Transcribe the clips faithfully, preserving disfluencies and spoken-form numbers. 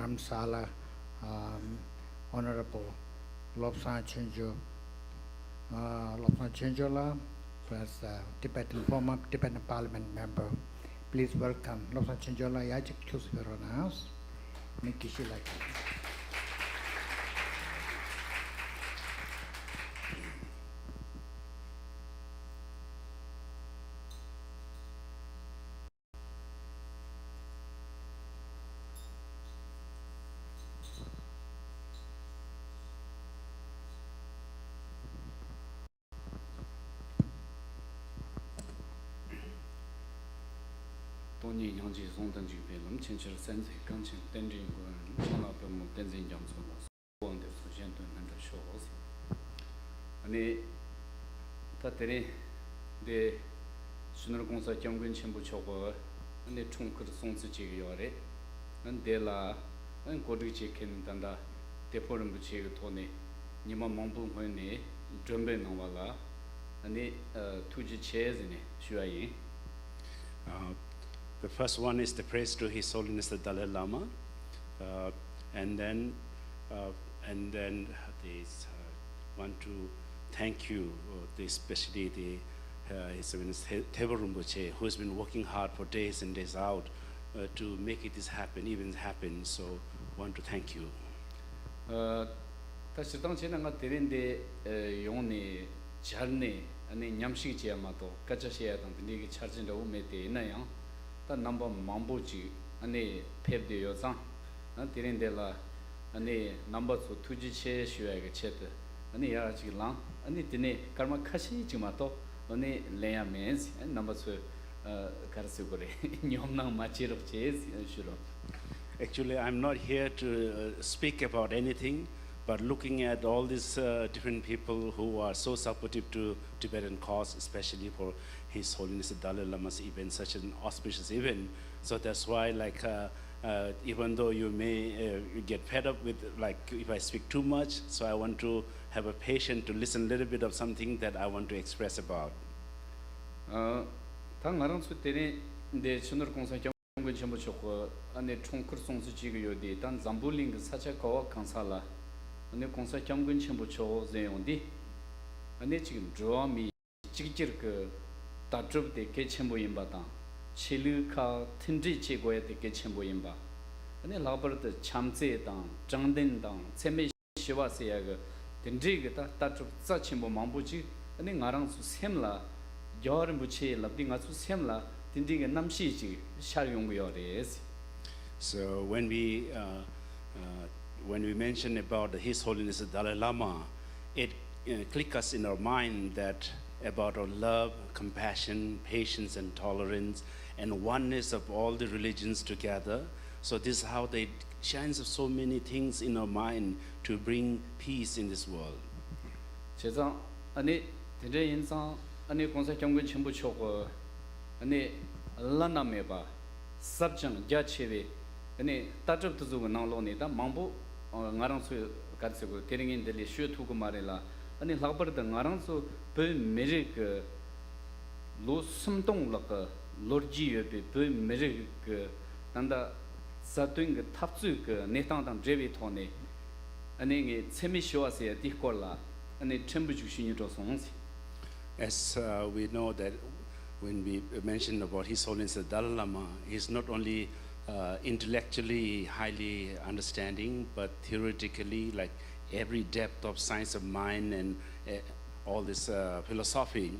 Dharampsala, um, Honorable Lobsang Chonjo, uh, Lobsang Chonjo la, plus, uh, Tibetan, former Tibetan Parliament member. Please welcome Lobsang Chonjo la, ཡ་གཅིག་ཁྱུག་ཙམ་ཕེབས་རོགས་གནང་། མི་དགེ་བཤེས་ལགས། སྟོང་ཉིད་སྙིང་རྗེ་ཟུང་དུ་འཇུག་པའི་ལམ། ཆེས་ཆེར་གསལ་མཛད་གངས་ཅན་བསྟན་འགྲོའི་མགོན། འཕྲིན་ལས་པདྨོ་བསྟན་འཛིན་རྒྱ་མཚོ་ལ། དབང་འདིར་གསོལ་གཞན་དོན་སྨིན་གྲུབ་ཤོག། ཨ་ནི། ད་དེ་རིང་འདི་སྤྱི་ནོར་གོང་ས་སྐྱབས་མགོན་ཆེན་པོ་མཆོག་གི་ཨ་ནི་འཁྲུངས་སྐར་སྲུང་བརྩི་བྱེད་ཀྱི་ཡོད་རེད། ཨ་ནི་འདི་ལ་ཨ་ནི་གོ་སྒྲིག་བྱེད་མཁན་ད་ལྟ་དེ་ཕོ་རིན་པོ་ཆེ་གི་ཐོག་ནས་ཉི་མ་མང་པོའི་སྔོན་ནས་མགྲོན་འབོད་གནང་བ་ལ་ཨ་ནི་ཐུགས་རྗེ་ཆེ་ཟེར་ནས་ཞུ་བ་ཡིན། Uh, the first one is the praise to His Holiness the Dalai Lama, uh, and then uh, and then this uh, want to thank you, uh, the, especially the uh, His Holiness Te- Tevo Rinpoche, who has been working hard for days and days out uh, to make it this happen, even happen. So want to thank you. ད་སྤྱིར་བཏང་བྱས་ན་ང་དེ་རིང་འདི་ཡོང་ནས་མཇལ་ནས་ཨ་ནི་མཉམ་ཞུགས་བྱེད་ཡ་མ་གཏོགས་སྐད་ཆ་བཤད་ཡ་དང་དེ་འདྲའི་གི་འཆར་གཞི་འདྲ་བོ་མེད་དེ། ཡིན་ན་ཡང་ད་རྣམ་པ་མང་པོ་ཅིག་ཨ་ནི་ཕེབས་བསྡད་ཡོད་ཙང་ཨ་དེ་རིང་འདི་ལ་ཨ་ནི་རྣམ་པ་ཚོ་ཐུགས་རྗེ་ཆེ་ཞུ་ཡ་གི་ཆེད་དུ་ཨ་ནི་ཡར་ཅིག་ལངས། ཨ་ནི་དེ་ནས་སྐར་མ་ཁ་ཤས་ཅིག་མ་གཏོགས་ཨ་ནི་ལེན་ཡ་མེད། ཨ་ནི་རྣམ་པ་ཚོས་ག་རེ་ཟེར་དགོས་རེད། ཉོབ་སྣང་མ་བྱེད་རོགས་བྱེད་ཞུ་རོགས། Actually, I'm not here to uh, speak about anything, but looking at all these uh, different people who are so supportive to Tibetan cause, especially for His Holiness the Dalai Lama's event, such an auspicious event. So that's why, like, uh, uh, even though you may uh, get fed up with, like, if I speak too much, so I want to have a patient to listen a little bit of something that I want to express about. ད་ང་རང་ཚོ་དེ་རིང་འདི་སྤྱི་ནོར་གོང་ས་སྐྱབས་སྐྱབས་མགོན་ཆེན་པོ་མཆོག་གི་ཨ་ནི་འཁྲུངས་སྐར་སྲུང་བརྩི་བྱེད་ཀྱི་ཡོད་དེ། ད་འཛམ་བུ་གླིང་གི་ས་ཆ་ག་བ་གང་ས་ལ་ཨ་ནི་གོང་ས་སྐྱབས་མགོན་ཆེན་པོ་མཆོག་ཟེར་ཡོང་དུས་ཨ་ནི་གཅིག་འགྲོ་བ་མིའི་གཅིག་གྱུར་གྱི་ལྟ་གྲུབ་དེ་གལ་ཆེན་པོ་ཡིན་པ་དང་། ཆོས་ལུགས་ཁག་མཐུན་སྒྲིལ་བྱེད་དགོས་ཡ་དེ་གལ་ཆེན་པོ་ཡིན་པ། ཨ་ནི་ལྷག་པར་དུ་བྱམས་བརྩེ་དང་དྲང་བདེན་དང་འཚེ་མེད་ཞི་བ་ཟེར་ཡ་གི་དེ་འདྲའི་གི་ད་ལྟ་གྲུབ་རྩ་ཆེན་པོ་མང་པོ་ཅིག་ཨ་ནི་ང་རང་ཚོའི་སེམས་ལ་རྒྱལ་བ་རིན་པོ་ཆེ་ལབ་དུས་ང་ཚོའི་སེམས་ལ་དེ་འདྲའི་གི་རྣམ་ཤེས་ཅིག་ཤར་ཡོང་གི་ཡོད་རེད། So when we uh, uh, when we mention about His Holiness the Dalai Lama, it uh, click us in our mind that about our love, compassion, patience, and tolerance, and oneness of all the religions together. So this is how they shines so many things in our mind to bring peace in this world. བྱས་ཙང་ཨ་ནི་དེ་འདྲ་ཡིན་ཙང་ཨ་ནི་གོང་ས་སྐྱབས་མགོན་ཆེན་པོ་མཆོག་གི་ཨ་ནི་བླ་ན་མེད་པ་ཟབ་ཅིང་རྒྱ་ཆེ་བའི་ཨ་ནི་ལྟ་གྲུབ་དེ་ཚོ་གི་ནང་ལོགས་ནས་ད་མང་པོ་ང་རང་ཚོས་ག་རེ་ཟེར་དགོས། དེ་རིང་ངས་འདི་ལས་ཤོད་ཐུབ་ཀྱི་མ་རེད་ལ། ཨ་ནི་ལྷག་པར་དུ་ང་རང་ཚོ་བོད་མི་རིགས་ཀྱི་ལོ་སུམ་སྟོང་ལྷག་གི་ལོ་རྒྱུས་ཡོད་པའི་བོད་མི་རིགས་ཀྱི་ད་ལྟ་རྩ་དོན་གྱི་འཐབ་རྩོད་ཀྱི་གནས་སྟངས་དང་འབྲེལ་བའི་ཐོག་ནས་ཨ་ནི་ངས་འཚེ་མེད་ཞི་བ་ཟེར་ཡ་དེའི་སྐོར་ལ་ཨ་ནི་ཕྲན་བུ་ཞིག་ཞུ་སྙིང་བྲོ་སོང་ཟེར། As uh, we know that when we mention about His Holiness the Dalai Lama, he's not only uh, intellectually highly understanding, but theoretically, like every depth of science of mind and uh, all this uh, philosophy.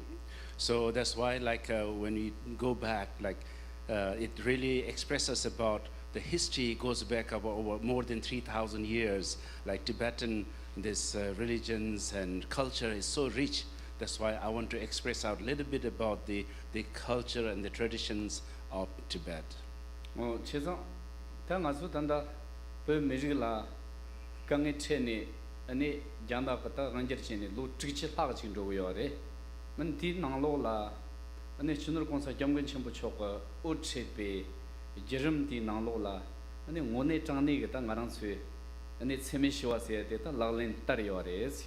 So that's why, like uh, when we go back, like uh, it really expresses about the history goes back over, over more than three thousand years. Like Tibetan, this uh, religions and culture is so rich. That's why I want to express out a little bit about the, the culture and the traditions of Tibet. ཨོ། བྱས་ཙང་ད་ང་ཚོ་ད་ལྟ་བོད་མི་རིགས་ལ་དཀའ་ངལ་འཕྲད་ནས་ཨ་ནི་རྒྱ་ནག་གི་ད་དབང་སྒྱུར་བྱས་ནས་ལོ་དྲུག་ཅུ་ལྷག་ཅིག་འགྲོ་གི་ཡོད་རེད། ཨ་ནི་དེའི་ནང་ལོགས་ལ་ཨ་ནི་སྤྱི་ནོར་གོང་ས་སྐྱབས་མགོན་ཆེན་པོ་མཆོག་གིས་དབུ་ཁྲིད་པའི་བརྒྱུད་རིམ་དེའི་ནང་ལོགས་ལ་ཨ་ནི་དངོས་གནས་དྲང་གནས་ཀྱི་ད་ང་རང་ཚོས་ཨ་ནི་འཚེ་མེད་ཞི་བ་ཟེར་ཡ་དེ་ད་ལག་ལེན་བསྟར་ཡོད་རེད།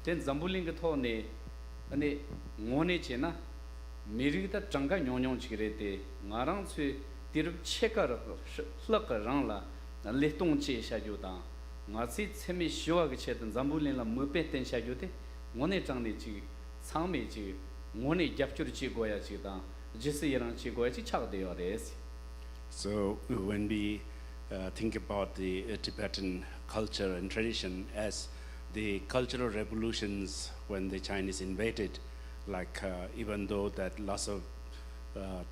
དེ་འཛམ་བུ་གླིང་གི་ཐོག་ནས་ཨ་ནི་དངོས་གནས་བྱས་ན་མི་རིགས་ད་གྲངས་ཀ་ཉུང་ཉུང་ཅིག་རེད་དེ། ང་རང་ཚོའི་དུས་རབས་ཕྱེད་ཀ་ལྷག་གི་རིང་ལ་ ལས་གཏོང་བཅས་བྱ་རྒྱུ་དང་། ང་ཚོས་འཚེ་མེད་ཞི་བ་གི་ཆེད་དུ་འཛམ་བུ་གླིང་ལ་མིག་དཔེ་བསྟན་བྱ་རྒྱུ་དེ་དངོས་གནས་དྲང་ནས་ཅིག་ཚང་མས་ཅིག་དངོས་གནས་རྒྱབ་སྐྱོར་བྱེད་དགོས་ཡ་ཅིག་དང་། རྗེས་སུ་ཡི་རང་བྱེད་དགོས་ཡ་ཅིག་ཆགས་བསྡད་ཡོད་རེད། So when we uh, think about the uh, Tibetan culture and tradition, as the cultural revolutions when the Chinese invaded, like uh, even though that lots of uh,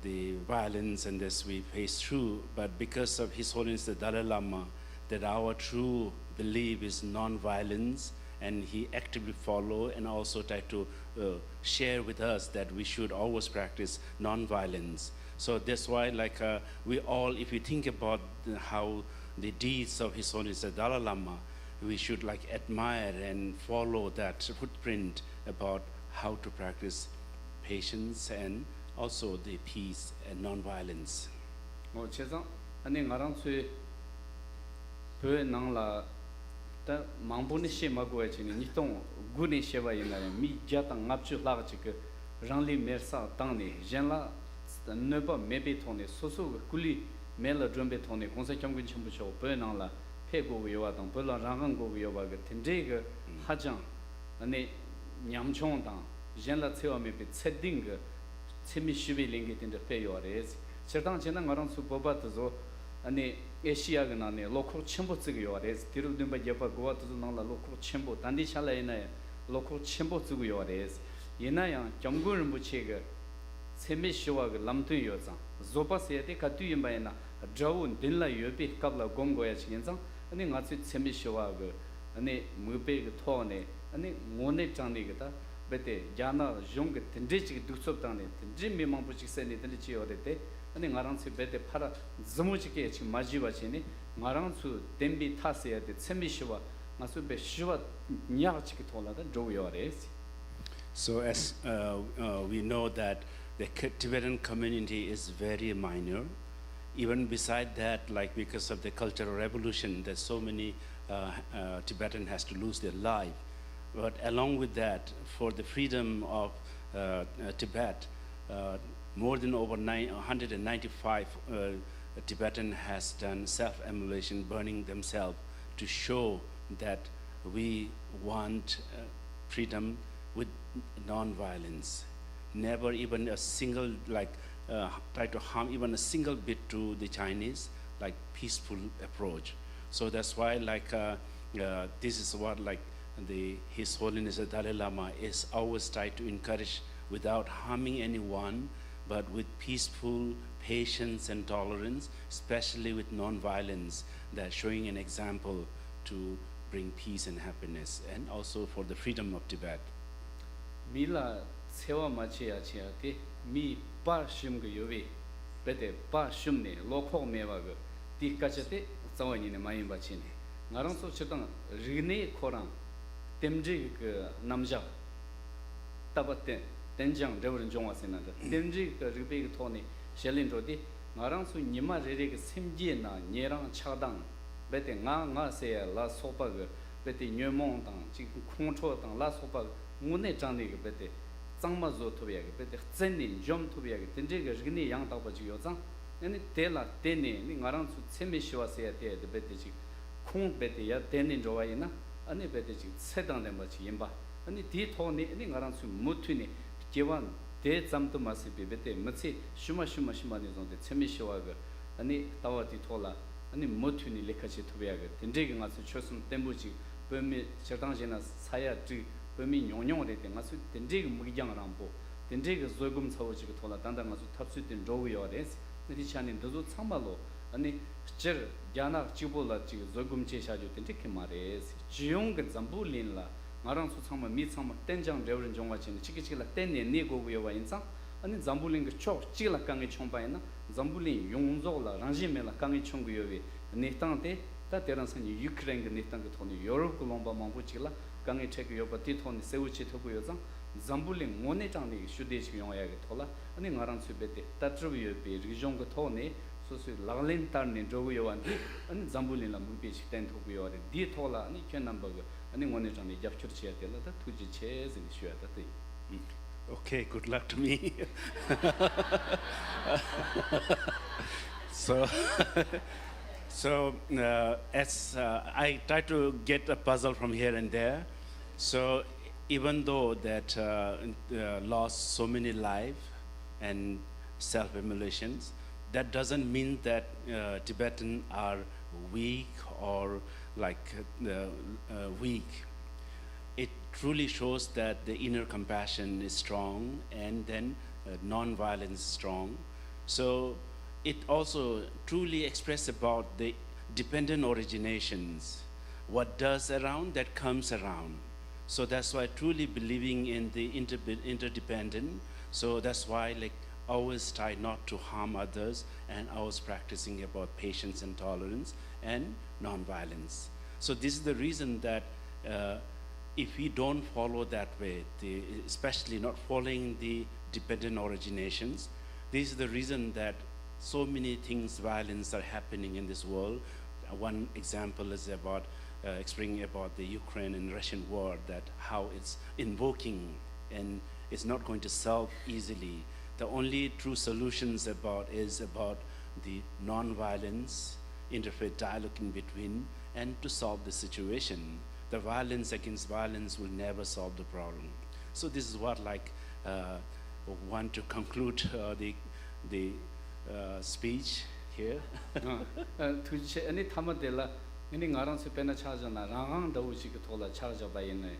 the violence and this we face through, but because of His Holiness the Dalai Lama, that our true belief is non-violence, and he actively follow and also try to uh, share with us that we should always practice non-violence. So that's why, like uh, we all, if we think about the, how the deeds of His Holiness the Dalai Lama, we should like admire and follow that footprint about how to practice patience and also the peace and non-violence. ཨོ་བྱས་ཙང་ཨ་ནི་ང་རང་ཚོའི་བོད་ནང་ལ་ད་མང་པོ་ནི་བཤད་མ་དགོས་པ་བྱས་ནས་ཉིས་སྟོང་དགུ་ནས་བཤད་པ་ཡིན་ན་ཡང་མི་བརྒྱ་དང་ལྔ་བཅུ་ལྷག་ཅིག་གི་རང་ལུས་མེར་སྲེག་བཏང་ནས་གཞན་ལ་གནོད་པ་མེད་པའི་ཐོག་ནས་སོ་སོ་གི་སྐུ་ལུས་མེ་ལ་སྒྲོན་པའི་ཐོག་ནས་གོང་ས་སྐྱབས་མགོན་ཆེན་པོ་མཆོག་བོད་ནང་ལ་ཕེབས་དགོས་ཀྱི་ཡོད་པ་དང་བོད་ལ་རང་དབང་དགོས་ཀྱི་ཡོད་པ་གི་དེ་འདྲའི་གི་ཧ་ཅང་ཨ་ནི་ཉམ་ཆུང་དང་གཞན་ལ་འཚེ་བ་མེད་པའི་ཚད་ལྡན་གྱི་འཚེ་མེད་ཞི་བའི་ལས་འགུལ་དེ་འདྲ་སྤེལ་ཡོད་རེད། སྤྱིར་བཏང་བྱས་ན་ང་རང་ཚོའི་བོད་པ་དེ་ཚོ་ཨ་ནི་ཨེ་ཤི་ཡ་གི་ནང་ནས་བློ་ཁོག་ཆེན་པོ་བརྩི་གི་ཡོད་རེད། དུས་རབས་བདུན་པ་བརྒྱད་པ་དགུ་པ་དེ་ཚོ་ནང་ལ་བློ་ཁོག་ཆེན་པོ། ད་ལྟའི་ཆ་ལ་ཡིན་ན་ཡང་བློ་ཁོག་ཆེན་པོ་བརྩི་གི་ཡོད་རེད། ཡིན་ན་ཡང་སྐྱབས་མགོན་རིན་པོ་ཆེ་གི་འཚེ་མེད་ཞི་བ་གི་ལམ་སྟོན་ཡོད་ཙང་། བཟོད་པ་ཟེར་ཡ་དེ་ག་དུས་ཡིན་པ་ཡིན་ན་དགྲ་བོ་མདུན་ལ་ཡོད་པའི་སྐབས་ལ་སྒོམ་དགོས་ཡ་ཞིག་ཡིན་ཙང་། ཨ་ནི་ང་ཚོས་འཚེ་མེད་ཞི་བ་གི་ཨ་ནི་མིག་དཔེ་གི་ཐོག་ནས་ཨ་ནི་དངོས་གནས་དྲང་གནས་གི་ད་རྦད་དེ་རྒྱ་ནག་གཞུང་གི་དེ་འདྲས་ཅིག་གདུག་རྩུབ་བཏང་ནས་དེ་འདྲས་མི་མང་པོ་ཅིག་བསད་ནས་དེ་འདྲས་བྱས་ཡོད་རེད་དེ། ཨ་ནི་ང་རང་ཚོས་རྦད་དེ་ཕར་མཛུབ་མོ་ཅིག་གིས་ཅིག་མ་བྱས་པ་བྱས་ནས་ང་རང་ཚོའི་བདེན་པའི་མཐའ་ཟེར་ཡ་དེ་འཚེ་མེད་ཞི་བ་ང་ཚོས་རྦད་ཞི་བ་ཉག་ཅིག་གི་ཐོག་ལ་ད་འགྲོ་གི་ཡོད་རེད། So as uh, uh, we know that the K- Tibetan community is very minor. Even beside that, like because of the Cultural Revolution, that so many uh, uh, Tibetan has to lose their life. But along with that, for the freedom of uh, uh, Tibet, uh, more than over nine, one hundred ninety-five uh, Tibetan has done self-immolation, burning themselves to show that we want uh, freedom with non-violence. Never even a single like uh, try to harm even a single bit to the Chinese, like peaceful approach. So that's why like uh, uh, this is what like the His Holiness the Dalai Lama is always try to encourage without harming anyone, but with peaceful patience and tolerance, especially with non-violence, that showing an example to bring peace and happiness and also for the freedom of Tibet. མི་ལ་འཚེ་བ་མ་བྱེད་ཡ་བྱེད་ཡ་དེ་མིའི་དཔའ་ཞུམ་གི་ཡོད་པས། རྦད་དེ་དཔའ་ཞུམ་ནས་བློ་ཁོག་མེད་པ་གི་དེའི་སྐད་ཆ་དེ་རྩ་བ་ཉིད་ནས་མ་ཡིན་པ་བྱས་ནས། ང་རང་ཚོ་སྤྱིར་བཏང་རིག་གནས་ཁོ་རང་རྟེན་འབྲེལ་གི་རྣམ་གཞག་ལྟ་བ་བརྟེན་བརྟེན་ཅིང་འབྲེལ་བར་འབྱུང་བ་ཟེར་ན་འདྲ། རྟེན་འབྲེལ་གྱི་རིགས་པའི་གི་ཐོག་ནས་བཤད་ལས་འགྲོ་དུས། ང་རང་ཚོ་ཉི་མ་རེ་རེ་གི་སེམས་རྒྱུད་ནང་ཉེ་རིང་ཆགས་སྡང་རྦད་དེ་ང་ང་ཟེར་ཡ་ལ་སོགས་པ་གི་རྦད་དེ་ཉོན་མོངས་དང་ཅིག་ཁོང་ཁྲོ་དང་ལ་སོགས་པ་དངོས་གནས་དྲང་གནས་གི་རྦད་དེ་གཙང་མ་བཟོ་ཐུབ་ཡ་གི་རྦད་དེ་རྩད་ནས་འཇོམས་ཐུབ་ཡ་གི་དེ་འདྲའི་གི་རིག་གནས་ཡང་དག་པ་ཅིག་ཡོད་ཙང་། ཨ་ནི་དེ་ལ་བརྟེན་ནས་ནི་ང་རང་ཚོ་འཚེ་མེད་ཞི་བ་ཟེར་ཡ་དེ་དེ་རྦད་དེ་ཅིག་ཁུངས་རྦད་དེ་ཡར་བསྟན་ནས་འགྲོ་བ་ཡིན་ན། ཨ་ནི་རྦད་དེ་ཅིག་ཚད་དང་ལྡན་པ་ཅིག་ཡིན་པ། ཨ་ནི་དེའི་ཐོག་ནས་ཨ་ནི་ང་རང་ཚོས་མུ་མཐུད་ནས་སྐྱེ་བ་འདི་ཙམ་དུ་མ་ཟད་པའི་རྦད་དེ་མི་ཚེ་ཕྱི་མ་ཕྱི་མ་ཕྱི་མ་ནས་བཟུང་སྟེ་འཚེ་མེད་ཞི་བ་གི་ཨ་ནི་ལྟ་བ་དེའི་ཐོག་ལ་ཨ་ནི་མུ་མཐུད་ནས་ལས་ཀ་བྱེད་ཐུབ་ཡ་གི་དེ་འདྲའི་གི་ང་ཚོའི་ཆོལ་གསུམ་བརྟན་པོ་ཅིག་བོད་མི་སྤྱིར་བཏང་བྱས་ན་ས་ཡ་དྲུག་བོད་མི་ཉུང་ཉུང་རེད་དེ། ང་ཚོས་དེ་འདྲའི་གི་མིག་རྒྱང་རིང་པོ་དེ་འདྲའི་གི་བཟོད་སྒོམ་ཚ་བོ་ཅིག་གི་ཐོག་ལ་ད་ལྟ་ང་ཚོ་འཐབ་རྩོད་དེ་འགྲོ་གི་ཡོད་རེད། ཨ་ནི་དེའི་ཆ་ནས་འདི་ཚོ་ཚང་མ་ལོ་ཨ་ནི་སྤྱིར་རྒྱ་ནག་གཅིག་པོ་ལ་ཅིག་བཟོད་སྒོམ་བྱེད་བྱ་རྒྱུ་དེ་འདྲ་གི་མ་རེད། སྤྱི་ཡོངས་ཀྱི་འཛམ་བུ་གླིང་ལ་ང་རང་ཚོ་ཚང་མ་མི་ཚང་མ་བརྟེན་ཅིང་འབྲེལ་བར་འབྱུང་བ་བྱས་ནས་གཅིག་གིས་གཅིག་ལ་བརྟེན་ནས་གནས་དགོས་ཀྱི་ཡོད་པ་ཡིན་ཙང་། ཨ་ནི་འཛམ་བུ་གླིང་གི་ཕྱོགས་གཅིག་ལ་དཀའ་ངལ་བྱུང་པ་ཡིན་ན་འཛམ་བུ་གླིང་ཡོངས་རྫོགས་ལ་རང་བཞིན་མེད་ལ་དཀའ་ངལ་བྱུང་གི་ཡོད་པའི་གནས་སྟངས་དེ། ད་དེ་རིང་སང་ཉིན་ཡུ་ཁི་རན་གྱི་གནས་སྟངས་ཀྱི་ཐོག་ནས་ཡོ་རོབ་ཀྱི་ལུང་པ་མང་པོ་ཅིག་ལ་དཀའ་ངལ་འཕྲད་ཀྱི་ཡོད་པ་དེའི་ཐོག་ནས་གསལ་བོ་བྱེད་ཐུབ་ཀྱི་ཡོད་ཙང་། འཛམ་བུ་གླིང་དངོས་གནས་དྲང་གནས་ཀྱི་ཞི་བདེ་ཅིག་ཡོང་ཡ་གི་ཐོག་ལ་ཨ་ནི་ང་རང་ཚོས་རྦད་དེ་ལྟ་གྲུབ་ཡོད་པའི་རིག་གཞུང་གི་ཐོག་ནས་སོ་སོའི་ལག་ལེན་བསྟར་ནས་འགྲོ་གི་ཡོད་པ་འདི་ཨ་ནི་འཛམ་བུ་གླིང་ལ་མིག་དཔེ་ཞིག་བསྟན་ཐུབ་ཀྱི་ཡོད་རེད། འདིའི་ཐོག་ལ་ཨ་ནི་ཁྱོད་རྣམ་པ་གི་ཨ་ནི་དངོས་གནས་དྲང་གནས་རྒྱབ་སྐྱོར་བྱེད་ཡ་དེ་ལ་ད་ཐུགས་རྗེ་ཆེ་ཟེར་ནས་ཞུ་ཡ་ད་དེ་ཡིན། Okay, good luck to me. So, So, uh, as uh, I try to get a puzzle from here and there, so even though that uh, uh, lost so many lives and self-immolations, that doesn't mean that uh, Tibetans are weak or like uh, uh, weak. It truly shows that the inner compassion is strong, and then uh, non-violence is strong. So it also truly expresses about the dependent originations. What does around, that comes around. So that's why truly believing in the inter- interdependent. So that's why, like, always try not to harm others and always practicing about patience and tolerance and non-violence. So this is the reason that uh, if we don't follow that way, the, especially not following the dependent originations, this is the reason that so many things, violence are happening in this world. One example is about uh, explaining about the Ukraine and Russian war, that how it's invoking and it's not going to solve easily. The only true solutions about is about the non-violence, interfaith dialogue in between, and to solve the situation. The violence against violence will never solve the problem. So this is what, like, uh, want to conclude uh, the the uh, speech here. ཐུགས་རྗེ་ཆེ། ཨ་ནི་མཐའ་མ་དེ་ལ་ཨ་ནི་ང་རང་ཚོས་དཔེར་ན་ཆ་བཞག་ན་རང་དབང་འདྲ་བོ་ཞིག་གི་ཐོག་ལ་ཆ་བཞག་པ་ཡིན་ན།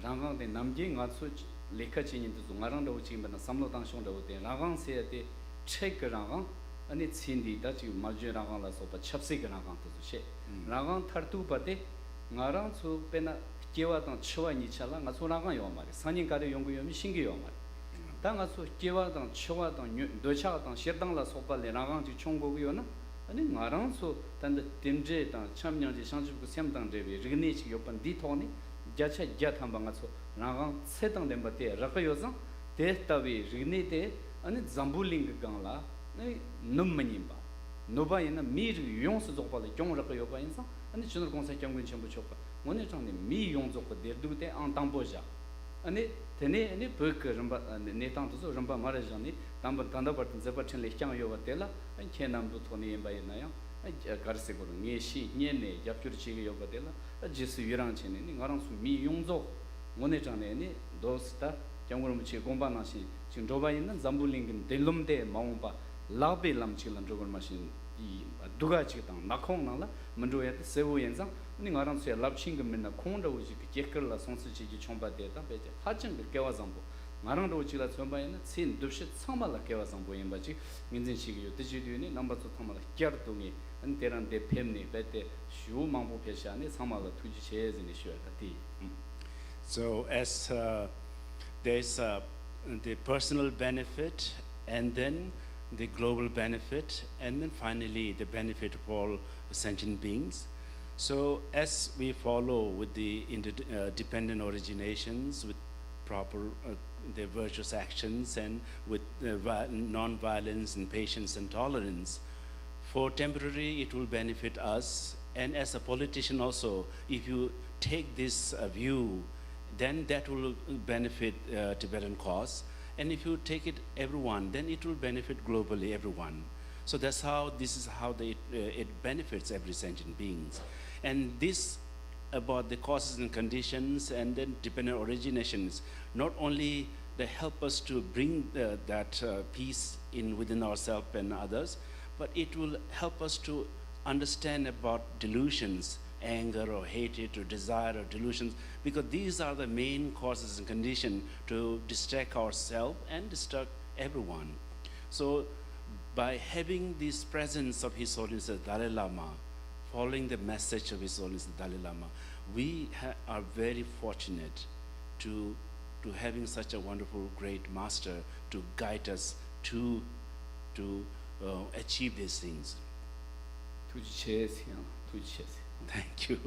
རང་དབང་དེ་ནམ་རྒྱུན་ང་ཚོ་ལས་ཀ་བྱེད་མཁན་དེ་ཚོ་ང་རང་འདྲ་བོ་ཅིག་ཡིན་པ་ན་བསམ་བློ་བཏང་ཤོག་འདྲ་བོ་དེ། རང་དབང་ཟེར་ཡ་དེ་འཕྲལ་གྱི་རང་དབང་། ཨ་ནི་ཚེ་འདིའི་ད་ཅིག་མ་བརྗོད་རང་དབང་ལ་སོགས་པ་ཆབ་སྲིད་ཀྱི་རང་དབང་དེ་ཚོ་བཤད། རང་དབང་མཐར་ཐུག་པ་དེ་ང་རང་ཚོ་དཔེར་ན་སྐྱེ་བ་དང་འཆི་བ་གཉིས་ཆ་ལ་ང་ཚོ་རང་དབང་ཡོད་མ་རེད། སང་ཉིན་ག་རེ་ཡོང་གི་ཡོད་མེད་ཤེས་ཀྱི་ཡོད་མ་རེད། ད་ང་ཚོ་སྐྱེ་བ་དང་འཆི་བ་དང་ཉོ་འདོད་ཆགས་དང་ཞེ་སྡང་ལ་སོགས་པ་ལས་རང་དབང་ཅིག་བྱུང་དགོས་ཀྱི་ཡོད་ན། ཨ་ནི་ང་རང་ཚོ་ད་འདི་རྟེན་འབྲེལ་དང་འཆམ་མཉམ་གྱི་བྱང་ཆུབ་ཀྱི་སེམས་དང་འབྲེལ་བའི་རིག་གནས་ཅིག་ཡོད་པ་འདིའི་ཐོག་ནས་བརྒྱ་ཆ་བརྒྱ་ཐམ་པ་ང་ཚོ་རང་དབང་ཚད་དང་ལྡན་པ་དེ་རག་གི་ཡོད་ཙང་། དེ་ལྟ་བུའི་རིག་གནས་དེ་ཨ་ནི་འཛམ་བུ་གླིང་གི་སྒང་ལ་ནི་ནུབ་མི་ཉན་པ། ནུབ་པ་ཡིན་ན་མིའི་རིགས་ཡོངས་སུ་རྫོགས་པ་ལ་གྱོང་རག་གི་ཡོད་པ་ཡིན་ཙང་། ཨ་ནི་སྤྱི་ནོར་༸གོང་ས་༸སྐྱབས་མགོན་ཆེན་པོ་མཆོག་གིས་དངོས་གནས་དྲང་གནས་མིའི་ཡོངས་རྫོགས་ཀྱི་བདེ་སྡུག་དེ་ཨང་དང་པོ་བཞག་ཨ་ནི་དེ་ནས་ཨ་ནི་བོད་ཀྱི་རིམ་པ་ཨ་ནི་གནས་སྟངས་དེ་ཚོ་རིམ་པ་མར་བཞག་ནས། དང་པོ་ད་ལྟ་བར་དུ་མཛད་པ་འཕྲིན་ལས་བསྐྱངས་ཡོད་པ་དེ་ལ་ཨ་ཁྱེད་རྣམ་པའི་ཐོག་ནས་ཡིན་པ་ཡིན་ན་ཡང་ཨ་ག་རེ་ཟེར་དགོས་རེད། ངེས་ཤེས་རྙེད་ནས་རྒྱབ་སྐྱོར་བྱེད་ཀྱི་ཡོད་པ་དེ་ལ་ཨ་རྗེས་སུ་ཡི་རང་བྱས་ནས་ནི་ང་རང་ཚོ་མིའི་ཡོངས་རྫོགས་དངོས་གནས་དྲང་གནས་ནི་རྡོ་སི་ད་སྐྱབས་མགོན་རིན་པོ་ཆེའི་དགོངས་པ་ནང་བཞིན་ཅིག་འགྲོ་བ་ཡིན་ན་འཛམ་བུ་གླིང་གི་མདུན་ལམ་དེ་མ་འོངས་པ་ལག་པའི་ལམ་ཅིག་ལ་འགྲོ་དགོས་མ་ཤེས་སྡུག་ག་ཅིག་དང་ནག་ཁུང་ནང་ལ་མི་འགྲོ་ཡ་དེ་གསལ་བོ་ཡིན་ཙང་། ནི་ང་རང་ཚོའི་རླབས་ཆེན་གྱི་མི་སྣ་ཁོང་འདྲ་བོ་ཞིག་གི་སྐྱེ་སྐར་ལ་སྲུང་བརྩི་བྱེད་རྒྱུ་བྱུང་པ་དེ་དང་དཔེ་ཧ་ཅང་གི་སྐལ་བ་བཟང་པོ། ང་རང་འདྲ་བོ་ཅིག་ལ་མཚོན་པ་ཡིན་ན་ཚེ་འདི་ཕྱི་ཚང་མ་ལ་སྐལ་བ་བཟང་པོ་ཡིན་པ་ཅིག་ངོས་འཛིན་བྱེད་ཀྱི་ཡོད། དེ་བྱེད་དུས་ནི་རྣམ་པ་ཚོ་ཚང་མ་ལ་བསྐྱར་དུ་ངས་ཨ་ནི་དེ་རང་འདིར་ཕེབས་ནས་རྦད་དེ་ཞེ་པོ་མང་པོ་ཕེབས་ཤག་ནས་ཚང་མ་ལ་ཐུགས་རྗེ་ཆེ་ཟེར་ནས་ཞུ་ཡ་ད་དེ་ཡིན། So as uh, there's uh, the personal benefit, and then the global benefit, and then finally the benefit of all sentient beings. So as we follow with the interdependent originations, with proper uh, the virtuous actions, and with uh, vi- non-violence and patience and tolerance, for temporary it will benefit us. And as a politician also, if you take this uh, view, then that will benefit uh, Tibetan cause. And if you take it everyone, then it will benefit globally everyone. So that's how this is how the, it, uh, it benefits every sentient beings. And this about the causes and conditions and then dependent originations not only they help us to bring uh, that uh, peace in within ourselves and others, but it will help us to understand about delusions, anger or hatred or desire or delusions, because these are the main causes and condition to distract ourselves and distract everyone. So by having this presence of His Holiness the Dalai Lama, following the message of His Holiness the Dalai Lama, we ha- are very fortunate to to having such a wonderful great master to guide us to to uh, achieve these things. ཐུགས་རྗེ་ཆེ་ཟེར་ཡང་ཐུགས་རྗེ་ཆེ་ཟེར། Thank you.